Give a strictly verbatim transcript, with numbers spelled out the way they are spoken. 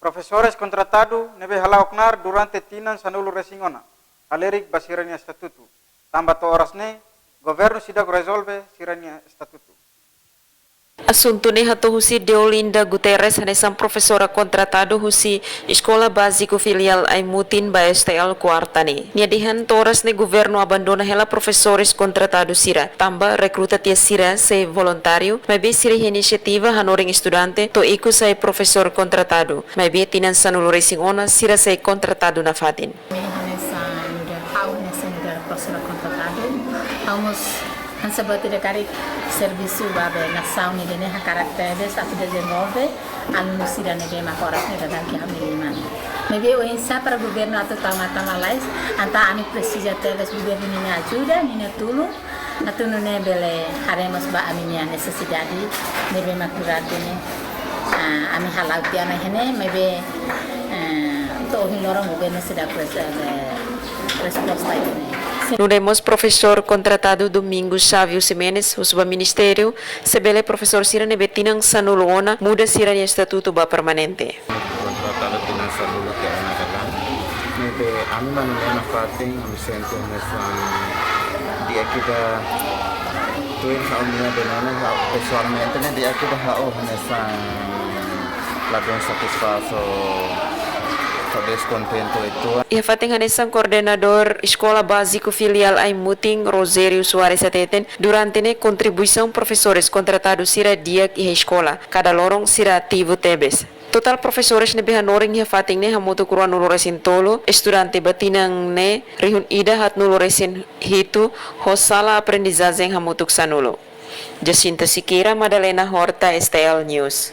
Profesores kontratadu ne'ebé hala'o knaar durante tinan sanulu-resin-ona, halerik ba sira-nia estatutu. Tanba to'o oras ne'e, governu seidauk rezolve sira-nia estatutu. Asuntu ne'e hato'o husi Deolinda Guterres, hanesan profesora kontratadu husi Eskola Báziku Filiál Aimutin ba S T L kuarta ne'e. Nia dehan to'o oras ne'e governu abandona hela profesores kontratadu sira, tanba rekruta tiha sira sei voluntáriu, maibé sira iha inisiativa hanorin estudante to'o ikus sai profesór kontratadu, maibé tinan sanulu-resin-ona sira sai kontratadu nafatin. Ami hanesan nu'udar, ha'u hanesan nu'udar profesora kontratadu, ha'u mós hanesan buat ida karik servisu ba be nasaun ida-ne'e hakarak tebes atu dezenvolve alunu sira ne'ebé mak oras ne'e daudaun iha ami liman. Maibé oinsá para governu atu tau matan lalais, entaun ami presiza tebes governu ninia ajuda, ninia tulun, atu nune'e bele haree mós ba ami-nia nesesidade ne'ebé mak durante ne'e, ah, ami hala'o tiha ona iha ne'e, maibé, ah, to'o ohin loron governu seidauk res-, eh, resposta iha ne'e. Nune'e mós profesór kontratadu Domingos Sávio Ximenes husu ba ministériu se bele profesór sira ne'ebé tinan sanulu ona muda sira-nia estatutu ba permanente. Kontratadu tinan sanulu tiha ona kalan. Ne'ebé ami manu-nia nafatin, ami sente hanesan di'ak ida tuir ha'u-nia denona, ha'u pesoalmente ne'e di'ak ida ha'u hanesan ladún satisfás ou deskontentu uitoan. Iha fatin hanesan koordenadór Eskola Báziku Filiál Aimutin, Rogério Soares hateten, durante ne'e kontribuisaun profesores kontratadu sira di'ak iha eskola, kada loron sira ativu tebes. Totál profesores ne'ebé hanorin iha fatin ne'e hamutuk ruanulu-resin-tolu, estudante ba tinan ne'e rihun ida haatnulu-resin-hitu, ho sala aprendizajen hamutuk sanulu. Jacinta Siqueira, Madalena Horta, S T L News.